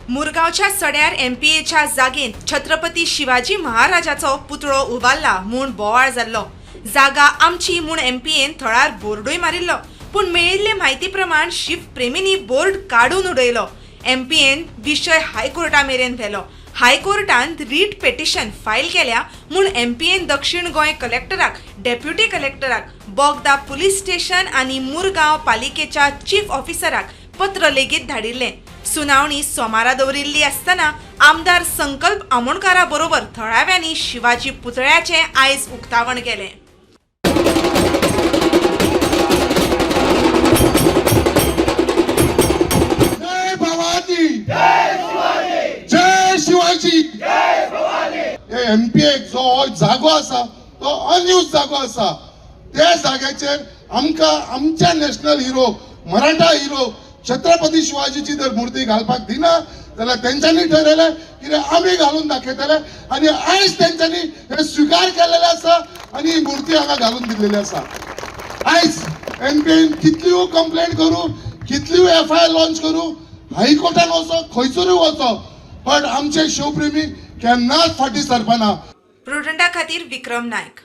मुरगांवच्या सड्यार एमपीएच्या जागेंत छत्रपती शिवाजी महाराजाचो पुतळो उबारला म्हूण बोवाळ जाल्लो. जागा आमची म्हूण एमपीएन थळार बोर्डूय मारिल्लो, पूण मेळिल्ले म्हायती प्रमाण शिवप्रेमींनी बोर्ड काडून उडयलो. एमपीएन विशय हायकोर्टा मेरेन व्हेलो. हायकोर्टान रीट पेटिशन फायल केल्या म्हूण एमपीएन दक्षिण गोंय कलेक्टराक, डेप्युटी कलेक्टराक, बोगदा पुलीस स्टेशन आनी मुरगांव पालिकेच्या चीफ ऑफिसराक पत्र लेगीत धाडिल्लें. सुनावणी सोमारा दवरिल्ली आसतना आमदार संकल्प आमोणकारा बरोबर थळाव्यांनी शिवाजी पुतळ्याचें आयज उक्तावण केलें. जय भवानी, जय शिवाजी. हे एमपीए जो हो जागो आसा तो अनयूज जागो आसा. त्या जाग्याचेर आमकां आमच्या national hero, Maratha hero Chhatrapati शिवाजीची जर मूर्ती घालपाक दिना जाल्यार तेंच्यांनी ठरयलें कितें आमी घालून दाखयतले आनी आयज तेंच्यांनी हे स्विकार केलेले आसा आनी ही मूर्ती हांगा घालून दिल्लेली आसा. आयज एमपीएन कितल्यो कंप्लेंट करूं, कितल्यो एफआयआर लॉन्च करूं, हायकोर्टान वचो, खंयसरूय वचो, पण आमचे शिवप्रेमी केन्नाच फाटीं सरपाना. प्रुडंटा खातीर विक्रम नायक.